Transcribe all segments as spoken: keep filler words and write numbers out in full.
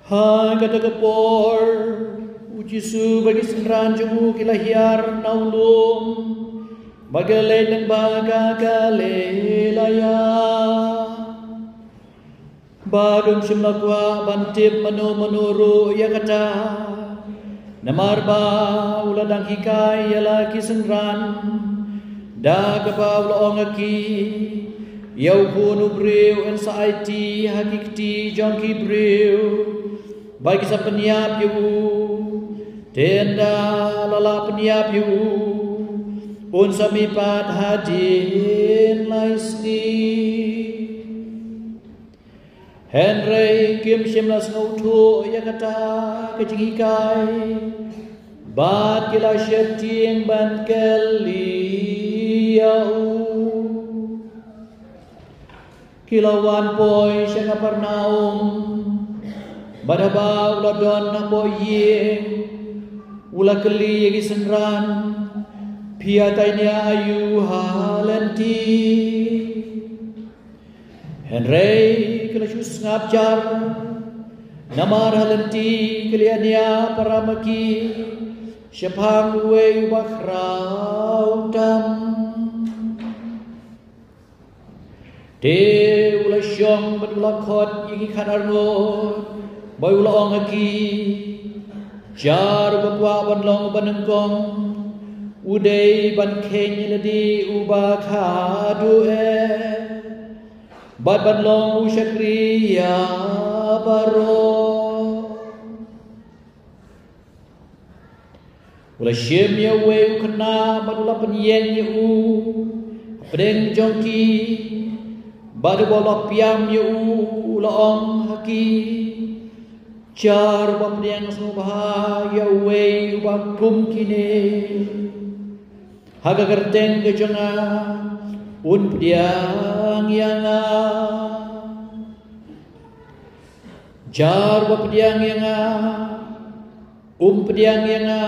Ha kata ka por, u Jisu bad ki synran jong u ki la hiar na u lum, bad ki la leit lyngba ka Galilea. Bad um shym la kwah ban tip mano mano ruh ïa kata, namar ba u la dang hikai ïa la ki synran, da kaba u la ong ha ki, ïa u Khun u briew yn sa aiti ha ki kti jong ki briew, bad ki sa pynïap ïa u. Te ynda la lah pynïap ïa u, un sa mih pat hadien lai sngi. Hynrei kim shym la sngewthuh ïa kata ka jinghikai, bad ki la sheptieng ban kylli ïa u. Ki la wan poi sha Kapernaum, bad haba u la don hapoh ïing, u la kylli ïa ki synran, phi ïa tainia aïu ha lynti? Hynrei ki la shu sngap jar, namar ha lynti ki la ïa nia para ma ki shaphang uwei uba khraw tam. Te u la shong bad u la khot ïa ki khatar ngut, bad u la ong ha ki, jar uba kwah ban long uba nyngkong, u dei ban kheiñ ïa lade uba khadduh eh, bad ban long u shakri ïa baroh. U la shim ïa uwei u khynnah bad u la pynïeng ïa u hapdeng jong ki, bad haba u la pdiang ïa u, u la ong ha ki, jar uba pdiang sngewbha ïa uwei uba kum kine ha ka kyrteng ka jong nga, un pdiang ïa nga. Jar uba pdiang ïa nga, um pdiang ïa nga,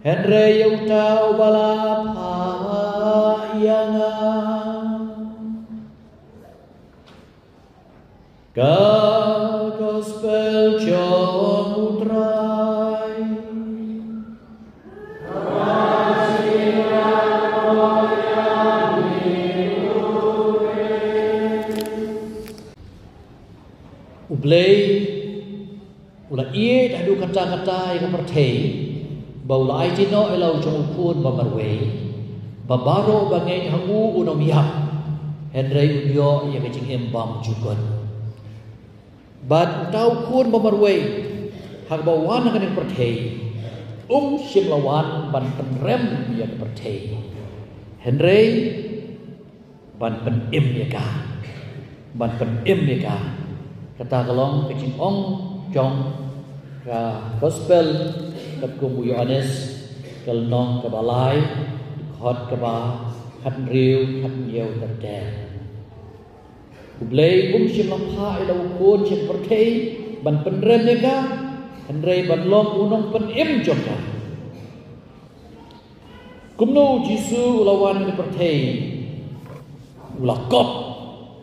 hynrei ïa uta uba la phah ïa nga. Ka Gospel jong u Trai. U Blei u la ïeit haduh katta katta ïa ka pyrthei, ba u la aiti noh ïa la u jong u Khun ba marwei, ba baroh ba ngeit ha u un ym ïap, hynrei un ïoh ïa ka jingim bymjukut. Bad uta u Khun ba marwei, haba u wan ha kane ka pyrthei, um shym la wan ban pynrem ïa ka pyrthei, hynrei ban pynim ïa ka. Ban pynim ïa ka. Kata ka long ka jingong jong ka Gospel katkum u Ïoannis, ka lynnong kaba lai, dkhot kaba khathynriew, khathynñiew ter ter. U Blei um shym la phah ïa la u Khun sha ka pyrthei ban pynrem ïa ka, hynrei ban long u nongpynim jong ka. Kumno u Jisu u la wan ha ka pyrthei? U la kop.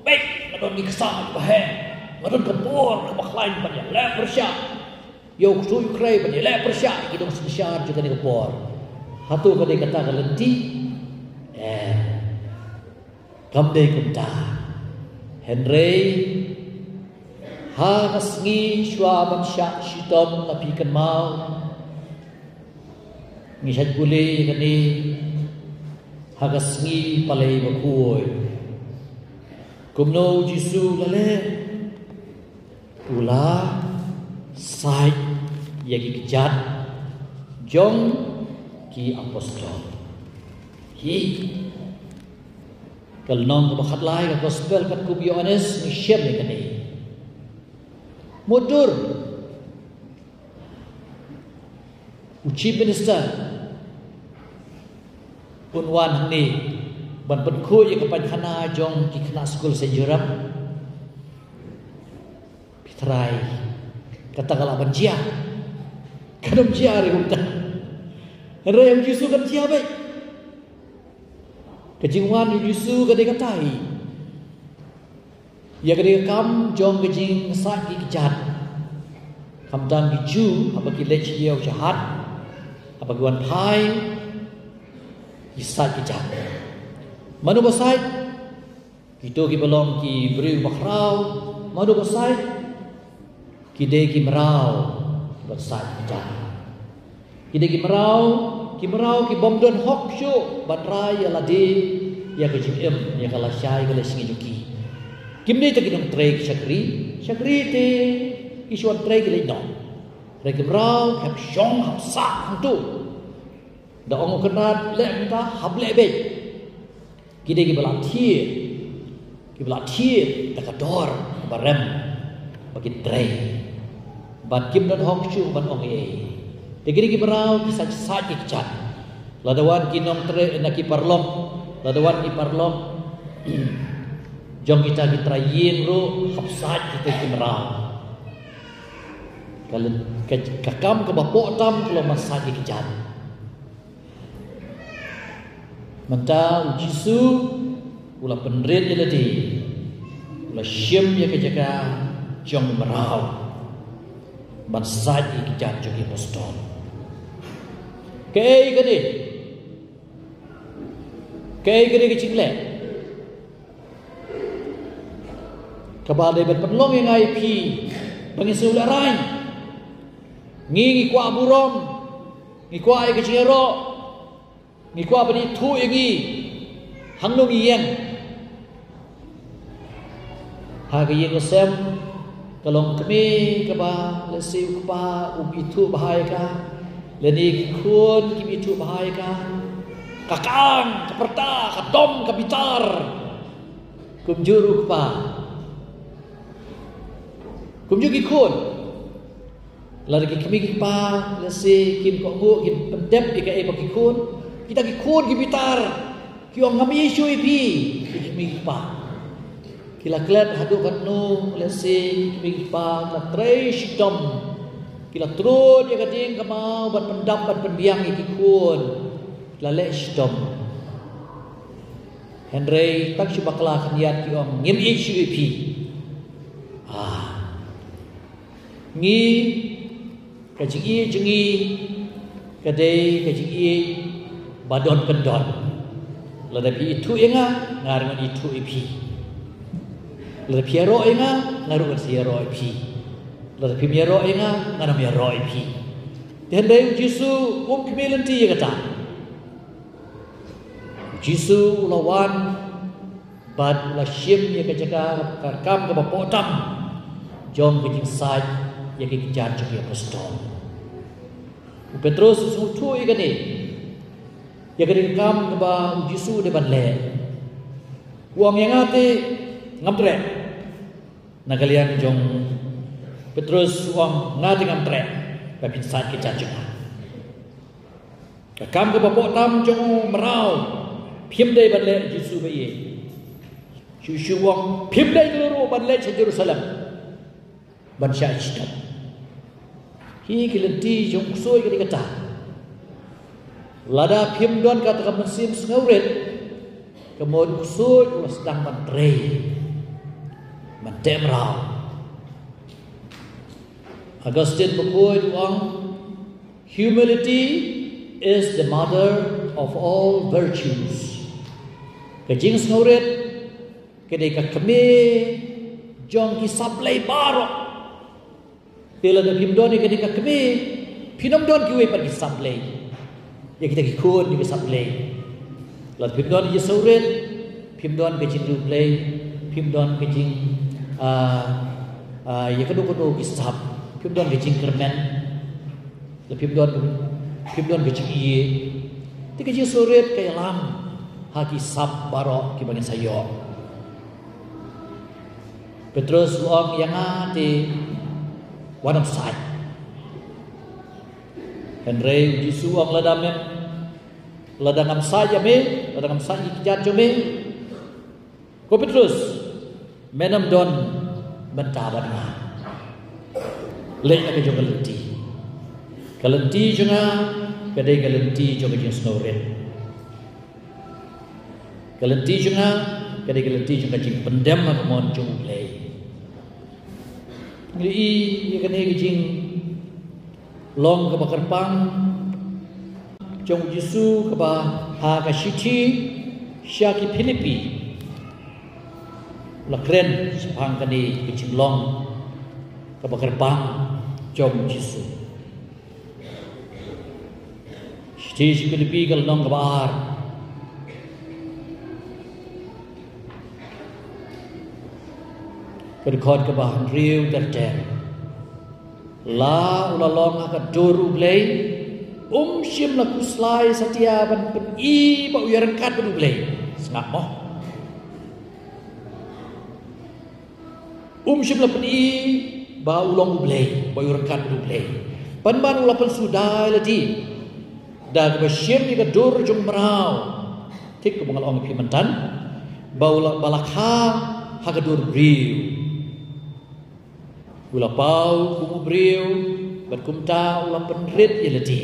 Beit, nga don ki ksah kiba heh. Nga don ka bor kaba khlaiñ ban ïaleh pyrshah ïa u ksuid u khrei, ban ïaleh pyrshah ïa ki nongsynshar jong kane ka bor. Hato ka dei kata ka lynti? Em. Kam dei kumta. Hynrei ha ka sngi shuwa ban shah shitom, lada phi kynmaw, ngi shait pule ïa kane ha ka sngi Palei Bakhuid. Kumno u Jisu u la leh? U la sait ïa ki kjat jong ki apostol. Hi. Ka lynnong kaba khatlai ka Gospel katkum u Ïoannis ngi shem ïa kane. Mutdur u Chief Minister un wan hangne ban pynkhuid ïa ka painkhana jong ki khynnah skul Saint Joseph. Phi tharai kata ka lah ban jia? Kan ym jia re kumta. Hynrei u Jisu kan jia beit. Ka jingwan u Jisu ka dei kata hi. Ïa ka dei ka kam jong ka jingsait ki kjat. Khamtam ki Jiw, haba ki leit sha ïew sha hat, haba ki wan phai, ki sait ki jan. Mano ba sait? Kito kiba long ki briew bakhraw. Mano ba sait? Ki dei ki mraw ba sait ki jan. Ki dei ki mraw, ki mraw ki bym don hok shuh ban rai ïa lade, ïa ka jingim, ïa ka lashai, ïa ka lashai jong ki. Kim dei tang ki nongtrei ki shakri, shakri te ki shu wan trei ki leit noh. Hynrei ki mraw ki hap shong hap sah hangto. Da ong u Kynrad leh mynta, hap leh beit. Ki dei kiba la thied, kiba la thied da ka dor kaba rem, ba kin trei. Bad kim don hok shuh ban ong ei ei. Te ki dei ki mraw ki sait sait ki kjat. Lada wan ki nongtrei na ki paralok, lada wan ki paralok jong kita ki trai ïing ruh, hap sait kita ki mraw. Ka, ka, ka kam kaba poh tam ka long ban sait ki kjat. Mynta u Jisu u la pynrit ïa lade, u la shim ïa ka jaka jong u mraw ban sait ïa ki kjat jong ki apostol. Kaei kane? Kaei kane ka jingleh? Kaba dei ban pynlong ïa nga ïa phi ba ngin sngewlehraiñ. Ngi ngi kwah burom, ngi kwah ïa ka jingïaroh, ngi kwah ban ithuh ïa ngi hangno ngi ïeng. Ha ka ïing ka sem ka long kmie kaba lehse u kpa um ithuh bha ïa ka, lane ki khun kim ithuh bha ïa ka. Ka kang, ka pyrta, ka dom, ka bitar. Kumjuh ruh u kpa. Kumjuh ki khun. Lada ki kmie ki kpa lehse kim kohnguh, kim pyndep ïa kaei ba ki khun, kita ki khun ki bitar. Ki ong ngam ïeit shuh ïa phi, ki kmie ki kpa. Ki la klet haduh katno, lehse ki kmie ki kpa ki la trei shitom. Ki la trud ïa ka dieng ka maw ban pyndap ban pynbiang ïa ki khun. Ki la leh shitom. Hynrei tang shu bakla khyndiat ki ong ngim ïeit shuh ïa phi. Ah. Ngi, ka jingïeit jong ngi ka dei ka jingïeit ba don kyndon. Lada phi ithuh ïa nga, nga ruh ngan ithuh ïa phi. Lada phi ïaroh ïa nga, nga ruh ngan sa ïaroh ïa phi. Lada phim ïaroh ïa nga, ngan ym ïaroh ïa phi. Te hynrei u Jisu um khmih lynti ïa kata. U Jisu u la wan bad u la shim ïa ka jaka, ka kam kaba poh tam jong ka jingsait ïa ki kjat jong ki apostol. U Petrus u sngewthuh ïa kane, ïa kane ka kam kaba u Jisu u dei ban leh. U ong ïa nga te ngam treh. Na ka liang jong Petrus u ong nga te ngam treh ba phin sait ki kjat jong nga. Ka kam kaba poh tam jong u mraw phim dei ban leh, Jisu ba ïeit. Shu shu u ong phim dei ruh ban leit sha Jerusalem ban shah shitom. Hi ki lynti jong u ksuid ka dei kata. Lada phim don kata ka mynsiem sngewrit, ka mut u ksuid u la sdang ban trei, ban teh mraw. Augustine bakhuid u ong, humility is the mother of all virtues. Ka jingsngewrit ka dei ka kmie jong ki sap Blei baroh. Te lada phim don ïa kane ka kmie, phin ym don kiwei pat ki sap Blei. Ïa kita ki khun ïa ki sap Blei. Lada phim don ïa ka jingsngewrit, phim don ka jingriewblei, phim don ka jing, ah, ah, ïa kano kano ki sap, phim don ka jingkyrmen. Lada phim don, phim don ka jingïeit, te ka jingsngewrit ka ïalam ha ki sap baroh kiba ngin sa ïoh. Petrus u ong ïa nga te wat nym sait. Hynrei u Jisu u ong lada mem, lada ngam sait ïa me, lada ngam sait ïa ki kjat jong me, ko Petrus, men ym don bynta bad nga. Leit na ka jong ka lynti. Ka lynti jong nga ka dei ka lynti jong ka jingsngewrit. Ka lynti jong nga ka dei ka lynti jong ka jingpyndem ha ka mon jong U Blei. Ngi ïohi ïa kane ka jing, Long kaba kyrpang jong u Jisu kaba ha ka shithi sha ki Philippi la kren shaphang kane ka jinglong kaba kyrpang jong u Jisu. Shithi sha ki Philippi ka lynnong kaba ar. Ka dkhot kaba hynriew ter ter. La u la long ha ka dur U Blei, um shym la khuslai satia ban pyni ba u ïaryngkat bad U Blei. Sngap mo. Um shym la pyni ba u long U Blei, ba u ïaryngkat bad U Blei. Pynban u la pynsuda ïa lade da kaba shim ïa ka dur jong u mraw. Thik kumba nga la ong ïa phi mynta, ba u la, ba la kha ha ka dur briew. U la paw kum u briew, bad kumta u la pynrit ïa lade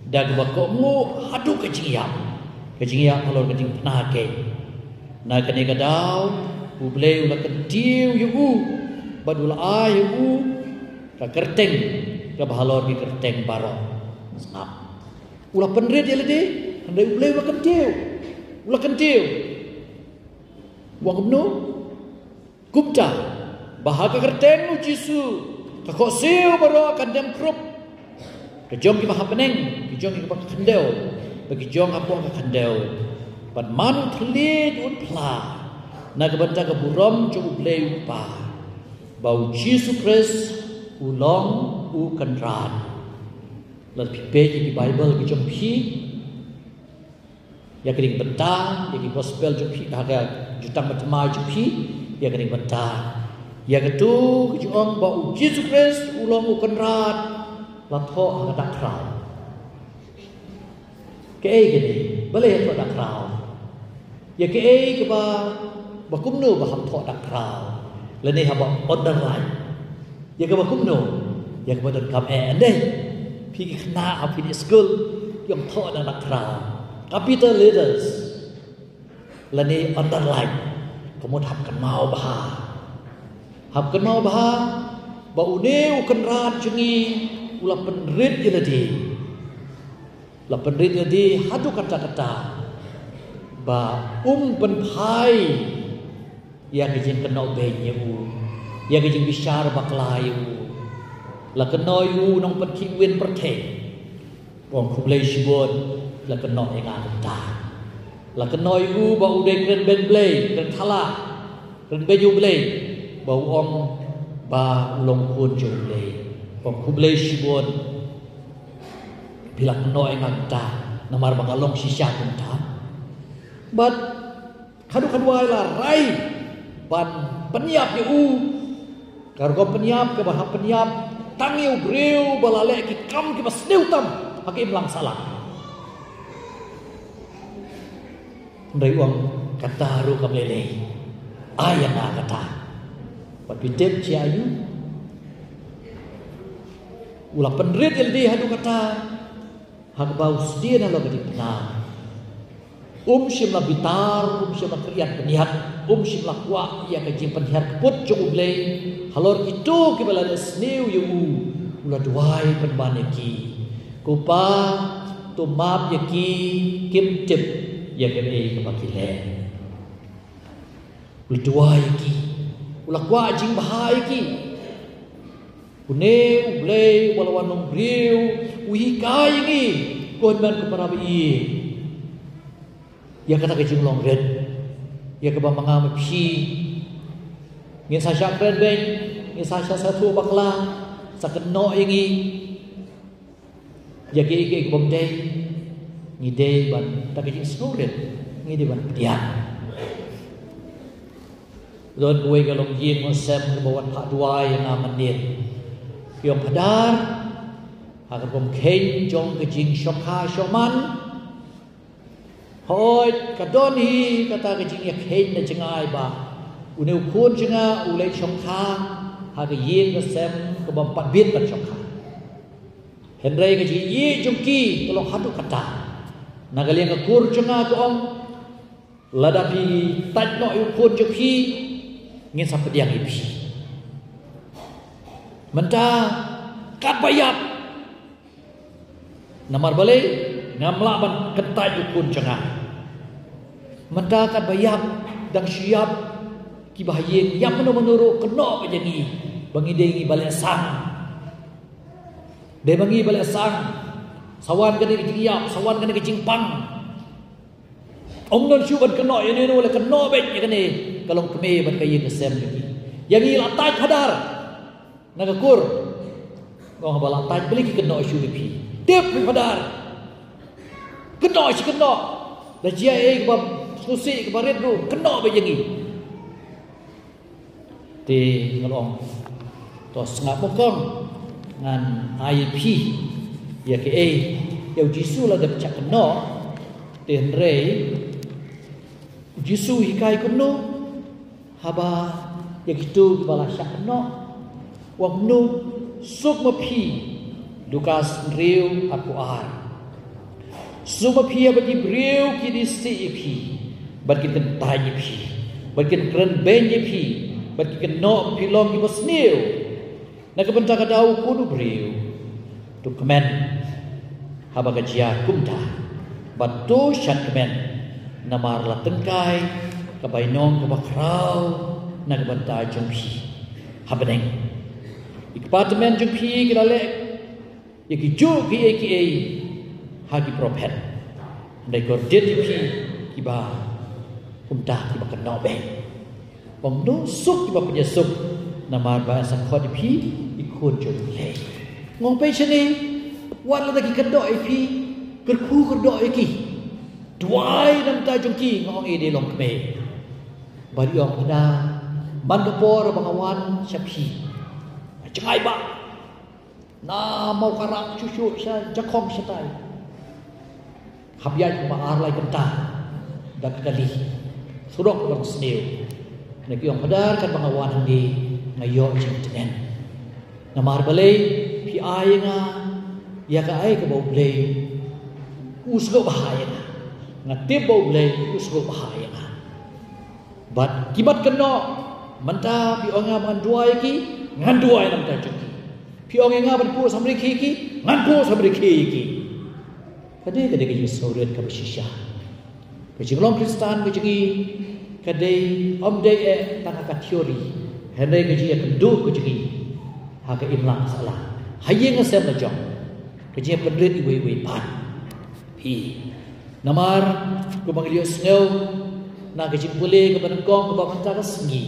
da kaba kohnguh haduh ka jingïap, ka jingïap halor ka jingpynheh. Na kane ka daw U Blei u la kyntiew ïa u, bad u la ai ïa u ka kyrteng kaba halor ki kyrteng baroh. Sngap. U la pynrit ïa lade, hynrei U Blei u la kyntiew. U la kyntiew. U ong kumno? Kumta, ba ha ka kyrteng u Jisu, ka khohsiew baroh kan dem khrup. Ki jong kiba ha bneng, ki jong kiba ha khyndew, bad ki jong hapoh ka khyndew. Bad man u thylliej un phla na ka bynta ka burom jong U Blei u Kpa, ba u Jisu Khrist u long u Kynrad. Lada phi peit ïa ki Baibl ki jong phi, ïa ka dei bynta, ïa ki gospel jong phi, ha ka Jutang Mathaï jong phi, ïa ka dei bynta. Ïa katu ka jingong ba u Jisu Khrist u long u Kynrad, la thoh ha ka dak khraw. Kaei kane, balei ha ka dak khraw? Ïa kaei kaba, ba kumno ba hap thoh dak khraw? Lane haba underline. Ïa kaba kumno? Ïa kaba donkam eh, ynda phi ki khynnah ha phi skul, ïoh thoh da dak khraw. Capital letters. Lane underline. Ka mut hap kynmaw bha. Hap kynmaw bha ba une u Kynrad jong ngi u la pynrit ïa lade. La pynrit ïa lade haduh katta katta ba um pynphai ïa ka jingkynnoh beiñ ïa u, ïa ka jingbishar bakla ïa u. La kynnoh ïa u nongpynkhih win pyrthei. Ong khublei shibun, la kynnoh ïa nga kumta. La kynnoh ïa u ba u dei kren beiñ Blei, kren thala, kren beiñ U Blei, ba u ong ba u long khun jong U Blei. Ong khublei shibun. Phi la kynnoh ïa nga kumta, namar ba nga long shisha kumta. Bad ka duh ka duwai la rai ban pynïap ïa u. Ka rukom pynïap kaba hap pynïap tang ïa u briew ba la leh ki kam kiba sniew tam ha ka imlang sahlang. Hynrei u ong kata ruh kam lei lei. Ai ïa nga kata. Bad phi tip shi aïu? U la pynrit ïa lade haduh katta. Ha kaba u sdien halor ka jingpynap. Um shym la bitar, um shym la khriat pynïap, um shym la kwah ïa ka jingpynhiar kput jong U Blei halor kito kiba la leh sniew ïa u. U la duwai pynban ïa ki, Ko Pa, to map ïa ki, kim tip ïa kaei kaba ki leh. U la duwai ïa ki, u la kwah jingbha ïa ki. Une U Blei uba la wan long briew u hikai ïa ngi, ko hynmen ko para baieit, ïa kata ka jinglong rit, ïa kaba ma nga ma phi ngin sa shah kren beiñ, ngin sa shah sngewthuh bakla, sa kynnoh ïa ngi. Ïa kiei kiei ki bym dei, ngi dei ban, da ka jingsngewrit, ngi dei ban pdiang. Don kawei ka longïing longsem kaba wan phah duwai ïa nga mynnin. Ki ong, Phadar, ha ka rukom kheiñ jong ka jingshongkha shongman, hooid, ka don hi kata ka jingïakheiñ na jngai ba une u khun jong nga u leit shongkha ha ka ïing ka sem kaba ym pat bit ban shongkha. Hynrei ka jingïeit jong ki ka long haduh katta. Na ka liang ka kur jong nga, ka ong, lada phi tait noh ïa u khun jong phi, ngin sa pdiang ïa phi. Mynta katba ïap, Namar balei? Ngam lah ban kyntait ïa u khun jong nga. Mynta katba ïap, dang shu ïap, kiba ha ïing, ïap mano mano ruh, kynnoh beit ïa ngi ba ngi dei ngi ba leh sang. Dei ba ngi ba leh sang. Sa wan kane ka jingïap, sa wan kane ka jingpang. Ym don shuh ban kynnoh ïa une u, la kynnoh beit ïa kane ka longkmie bad ka ïing ka sem jong ngi. Ïa ngi la tait phadar na ka kur. Nga ong haba la tait, balei ki kynnoh shuh ïa phi? Tip phi phadar. Kynnoh shi kynnoh. La jia ei kaba sngewsih, kaba rit ruh, kynnoh beit ïa ngi. Te nga la ong, to sngap mo kong, ngan ai ïa phi ïa kaei. Ïa u Jisu la dep shah kynnoh. Te hynrei u Jisu u hikai kumno? Haba ïa kito kiba la shah kynnoh, u ong kumno? Suk ma phi. Lukas hynriew, arphew ar. Suk ma phi haba ki briew kin isih ïa phi, bad kin kyntait ïa phi, bad kin kren beiñ ïa phi, bad kin kynnoh ba phi long kiba sniew. Na ka bynta ka daw u khun u briew, to kmen haba ka jia kumta, bad to shad kmen, namar la tyngkai ka bainong kaba khraw na ka bynta jong phi ha bneng. Ki kpa tymmen jong phi ki la leh ïa kijuh kiei kiei ha ki prophet, hynrei kordit ïa phi kiba kumta, kiba kynnoh beiñ. Ong kumno? Suk kiba pynïasuk, namar ba sa khot ïa phi i khun jong U Blei. Nga ong peit shane, wat lada ki kynnoh ïa phi, kyrkhu kyrdoh ïa ki. Duwai na ka bynta jong ki, nga ong ïa dei longkmie. Bad i ong, hynda man ka por ba nga wan sha phi, jngai ba na Mawkyrwat shuh shuh sha Jakhong shatai. Hap ïaid kumba ar lai kynta da ka kali, surok ba sniew. Ngi ong, phadar, katba nga wan hangne nga ïoh jingtngen. Namar balei? Phi ai ïa nga ïa kaei kaba U Blei u sngewbha ïa nga. Nga tip ba U Blei u sngewbha ïa nga. Bad ki bad kynnoh, mynta phi ong ïa nga ban duwai ïa ki, ngan duwai na ka bynta jong ki. Phi ong ïa nga ban buh samrkhie ïa ki, ngan buh samrkhie ïa ki. Ka dei, ka dei ka jingsngewrit kaba shisha. Ka jinglong Khristan ka jong ngi ka dei, ym dei eh tang ha ka theory, hynrei ka jingïakynduh ka jong ngi ha ka imlang sahlang, ha ïing ha sem la jong, ka jingïapynrit iwei iwei pat. Phi Namar kumba ngi la ïohsngew na ka jingpule kaba nyngkong kaba mynta ka sngi,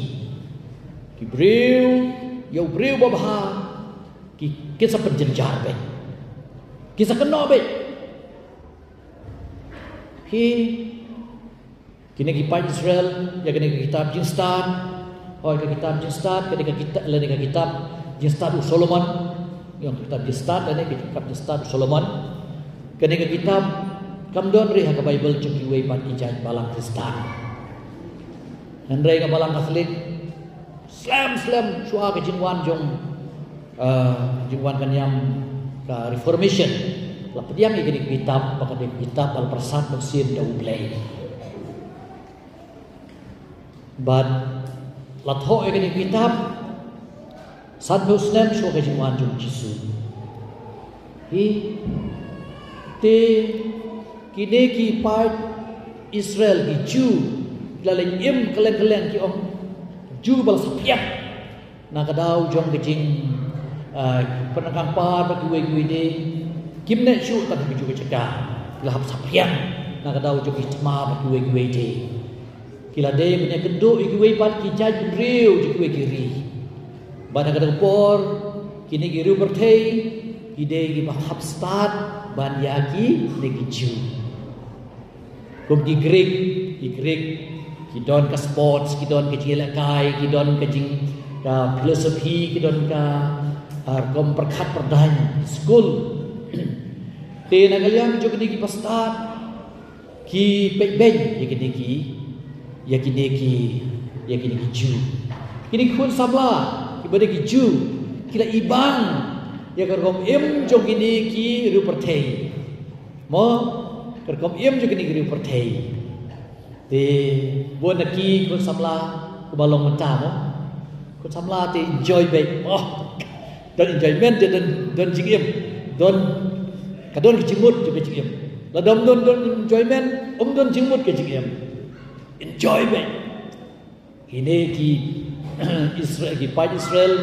ki briew, ïa u briew babha, ki, ki sa pynjynjar beit, ki sa kynnoh beit. Hi, kine ki paid Israel, ïa kane ka kitab Jingstad, hooid, ka kitab Jingstad, kane ka kitab, lane ka kitab Jingstad u Solomon. Ïa ka kitab Jingstad, lane ka kitab Jingstad u Solomon. Kane ka kitab kam don ruh ha ka Baibl jong kiwei pat ki jait balang Khristan. Hynrei nga Balang Katholik, slem slem shuwa ka jingwan jong, eh, jingwan ka niam ka Reformation, la pdiang ïa kane ka kitab ba ka dei ka kitab ba la pyrsad mynsiem da U Blei. Bad la thoh ïa kane ka kitab sanphew snem shuwa ka jingwan jong U Jisu. Hi, te kine ki paid Israel, ki Jiw, ki la leit im kylleng kylleng, ki ong, Jiw ba la saphriang na ka daw jong ka jing, ah, pyndonkam bad kiwei kiwei de, kim neh shuh tang ha kajuh ka jaka, ki la hap saphriang na ka daw jong ki thma bad kiwei kiwei de. Ki la dei ban ïakynduh ïa kiwei pat ki jaitbynriew jong kiwei ki ri. Bad ha kata ka por, kine ki riew pyrthei ki dei kiba hap stad ban ïa kine ki Jiw. Kum ki Greek, ki Greek ki don ka sports, ki don ka jingïalehkai, ki don ka jing, ka philosophy, ki don ka, ah, rukom pyrkhat pyrdaiñ skul. Te na ka liang jong kine kiba stad, ki peit beiñ ïa kine ki, ïa kine ki, ïa kine ki Jiw. Kine ki khun samla kiba dei ki Jiw ki la ibang ïa ka rukom im jong kine ki riew pyrthei. Mo, ka rukom im jong kine ki riew pyrthei. Te bun na ki khun samla kumba long mynta, mo. Khun samla te enjoy beit. Oh, don enjoyment, te don, don jingim, don Ka don ka jingmut jong ka jingim. Lada ym don, don enjoyment, ym don jingmut ka jingim. Enjoyment. Kine ki Israel, ki paid Israel,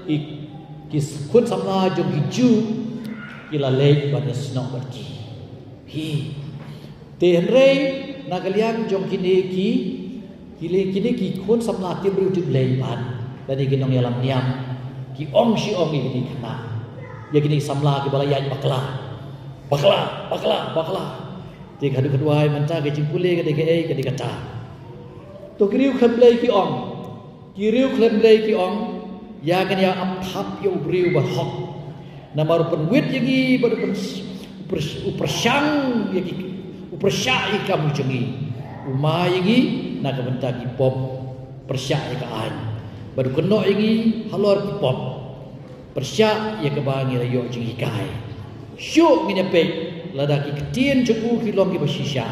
ki, ki khun samla jong ki Jiw, ki la leit ban ïasnoh bad ki. Hi. Te hynrei na ka liang jong kine ki, kine, kine ki khun samla tip briew tip Blei pat, lane ki nongïalam niam, ki ong shi ong ïa kine ki khynnah, ïa kine ki samla kiba la ïaid bakla. Bakla, bakla, bakla. Te ka haduh ka duwai mynta ka jingpule ka dei kaei, ka dei kata. To ki riew khlem Blei ki ong. Ki riew khlem Blei ki ong, ïa ngin ïa ap thap ïa u briew ba hok. Namar u pynwit ïa ngi bad u pyn-, u pyr-, u pyrshang ïa ki, u pyrshah ïa ki kam jong ngi. U mai ïa ngi na ka bynta ki pop, pyrshah ïa ka aiñ. Bad u kynnoh ïa ngi halor ki pop. Pyrshah ïa kaba ngi la ïoh jinghikai. Shuh ngin ïa peit lada ki ktien jong u ki long kiba shisha.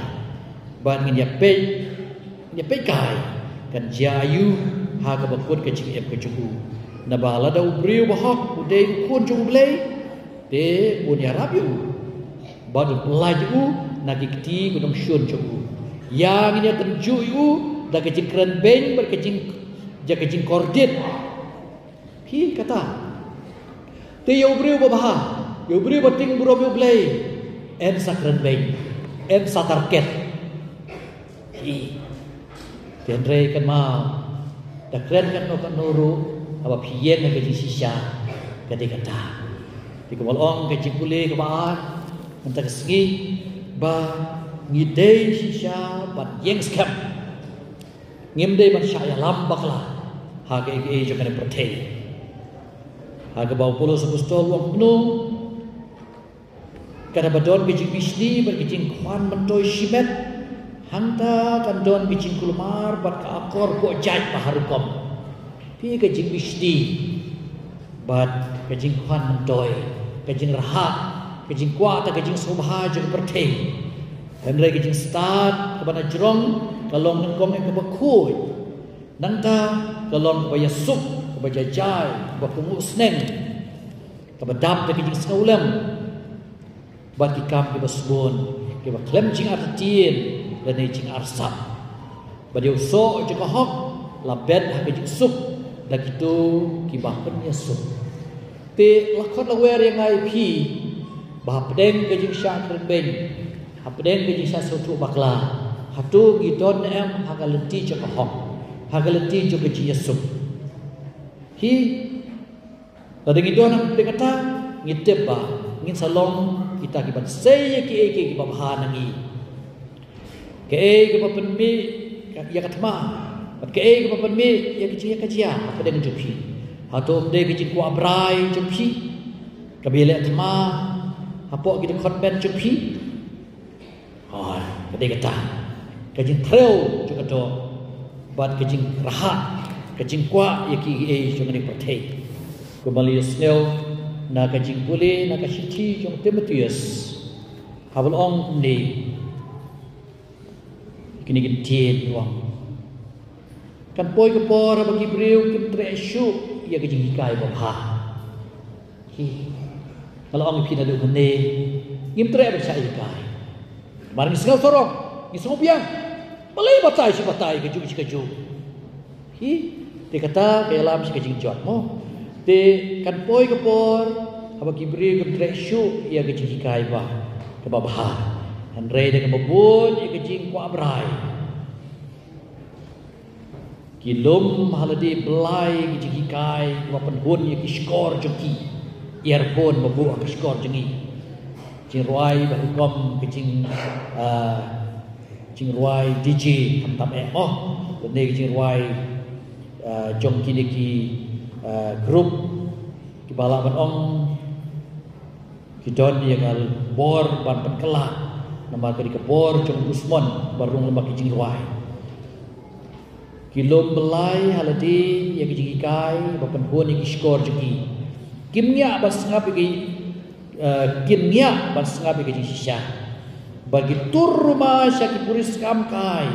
Bad ngin ïa peit, ngin ïa peit kai kan jia aïu ha kaba kut ka jingim ka jong u. Naba lada u briew ba hok u dei u khun jong u Blei, te un ïarap ïa u bad un pyllait ïa u na ki kti ki nongshun jong u. Ïa ngin ïa tynjuh ïa u da ka jingkren beiñ bad ka jing, da ka jingkordit. Hi kata. Te ïa u briew ba bha, ïa u briew ba tieng burom ïa u Blei, yn sa kren beiñ, yn sa target. Hi. Te hynrei kynmaw, da kren katno katno ruh, haba phi ïeng ha ka jingshisha, ka dei kata. Te kumba la ong ka jingpule kaba ar mynta ka sngi, ba ngi dei shisha ban ïeng skhem. Ngim dei ban shah ïalam bakla ha kaei kaei jong kane ka pyrthei. Ha kaba u Paulus Apostol u ong kumno, ka dei ba don ka jingbishni bad ka jingkhwan myntoi shimet, hangta kan don ka jingkulmar bad ka akor poh jait ba har rukom. Phi, ka jingbishni bad ka jingkhwan myntoi, ka jingrhah, ka jingkwah, ka jingsngewbha jong ka pyrthei. Hynrei ka jingstad kaba na jrong ka long nyngkong ïa kaba khuid. Nangta ka long kaba ïasuk, kaba jai jai, kaba kohnguh sneng, kaba dap da ka jingsngewlem bad ki kam kiba sbun, kiba khlem jingartatien lane jingarsap. Bad ïa u soh jong ka hok la bet ha ka jingsuk da kito kiba pynïasuk. Te la khot la wer ïa nga ïa phi ba hapdeng ka jingshah kren beiñ, hapdeng ka jingshah sngewthuh bakla, hato ngi don ne em ha ka lynti jong ka hok, ha ka lynti jong ka jingïasuk? Hi. Lada ngi don ha ka pyrthei kata, ngi tip ba ngin sa long kita kiban sei ïa kiei kiei kiba bha na ngi. Kaei kaba pynmih ïa ka thma, bad kaei kaba pynmih ïa ka jia, ïa ka jia hapdeng jong phi? Hato ym dei ka jingkwah brai jong phi kaba ïaleh thma hapoh ki dkhot met jong phi? Hooid, ka dei kata. Ka jingthreh jong ka doh bad ka jingrhah, ka jingkwah ïa kiei kiei jong kane ka pyrthei. Kumba la ïohsngew na ka jingpule na ka shithi jong u Timotheus, haba la ong kumne, kine ki ktien u ong, kan poi ka por haba ki briew kim treh shuh ïa ka jinghikai babha. Hi. Nga la ong ïa phi naduh mynne, ngim treh ban shah hikai. Namar ngi sngew sarong, ngi sngew biang. Balei batai shi batai, kajuh shi kajuh. Hi. Te kata ka ïalam sha ka jingjot mo. Te kan poi ka por haba ki briew kim treh shuh ïa ka jinghikai ba, kaba bha. Hynrei da kaba bun ïa ka jingkwah brai, ki lum ha lade blai ki jinghikai ba pynhun ïa ki shkor jong ki. Earphone ba buh ha ki shkor jong ngi. Jingrwai ba rukom ka jing, ah, jingrwai D J khamtam eh mo. Lane ka jingrwai, ah, jong kine ki, ah, group kiba lah ban ong ki don ïa ka bor ban pynkylla, namar ka dei ka bor jong u dusmon ba rung lyngba ki jingrwai. Ki lum blai ha lade ïa ki jinghikai ba pynhun ïa ki shkor jong ki. Kim ngiah ban sngap ïa ki, eh, kim ngiah ban sngap ïa ki jingshisha. Ba ki tur ruma sha ki puri skam kai.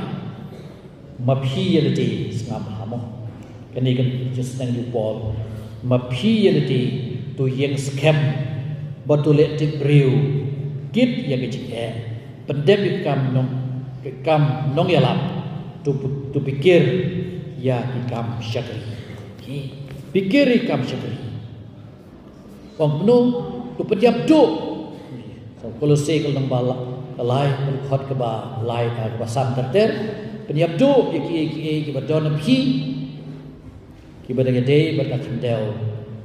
Ma phi ïa lade, sngap bha mo. Kane ka jingsneng jong u Paul. Ma phi ïa lade, to ïeng skhem bad to leh tip briew Kit ïa ka jingeh, pyndep ïa ka kam nong, ka kam nongïalap, to, to pyrkhat ïa ki kam shakri. Pyrkhat ïa ki kam shakri. Ong kumno, to pynïap duh. Sa Kolose ka lynnong ba la, ka lai, ka dkhot kaba lai, ka, kaba san ter ter. Pynïap duh ïa kiei kiei kiba don ha phi, kiba dang ïadei bad ka khyndew.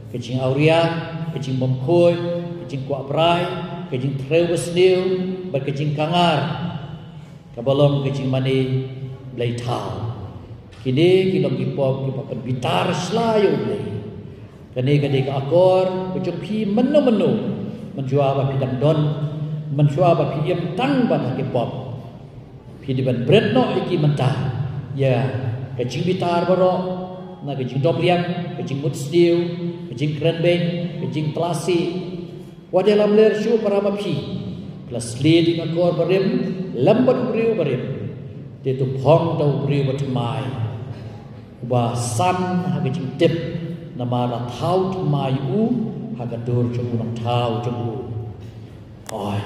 Ka jingawria, ka jingbymkhuid, ka jingkwah brai, ka jingtrei basniew, bad ka jingkangar, kaba long ka jingmane blei thaw. Kine ki long ki pop kiba pynbitar sla ïa U Blei. Kane ka dei ka akor ka jong phi mynno mynno, mynshuwa ba phi dang don, mynshuwa ba phi im tang ban ha ki pop. Phi dei ban bret noh ïa ki mynta ïa ka jingbitar baroh, na ka jingdohliang, ka jingmut sniew, ka jingkren beiñ, ka jingtlasi. Wat ïalam ler shuh para ma phi. Phi la slieh ïa ka akor barim lem bad u briew barim. Te to phong da u briew bathymmai, uba san ha ka jingtip, namar la thaw thymmai u ha ka dur jong u nongthaw jong u. Oi,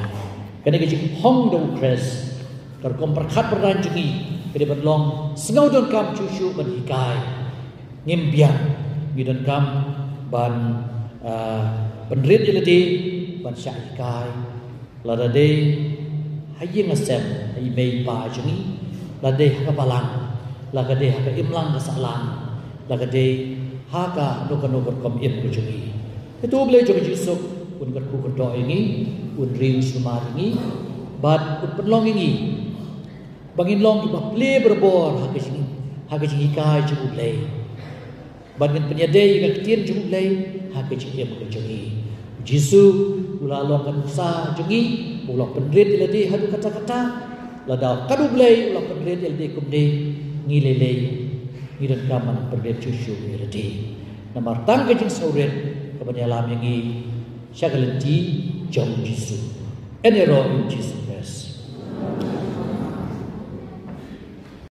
kane ka jingphong da u Khrist, ka rukom pyrkhat pyrdan jong ngi ka dei ban long sngew donkam shuh shuh ban hikai. Ngim biang, ngi donkam ban, ah, pynrit ïa lade ban shah hikai. Lada dei ha ïing ha sem, ha i mei i pa jong ngi, lada dei ha ka balang, lada dei ha ka imlang ka sahlang, lada dei ha kano kano ka rukom im ka jong ngi. Te to U Blei jong ka jingsuk un kyrkhu kyrdoh ïa ngi, un ri un sumar ïa ngi, bad un pynlong ïa ngi ba ngin long kiba plie barabor ha ka jing, ha ka jinghikai jong U Blei. Bad ngin pynïadei ïa ka ktien jong U Blei ha ka jingim ka jong ngi. U Jisu u la long ka nuksa jong ngi, u la pynrit ïa lade haduh katta katta. Lada kat U Blei u la pynrit ïa lade kumne, ngi lei lei ngi donkam ban pynrit shuh shuh ïa lade. Namar tang ka jingsngewrit ka ban ïalam ïa ngi sha ka lynti jong U Jisu. Yn ïaroh ïa U Jisu.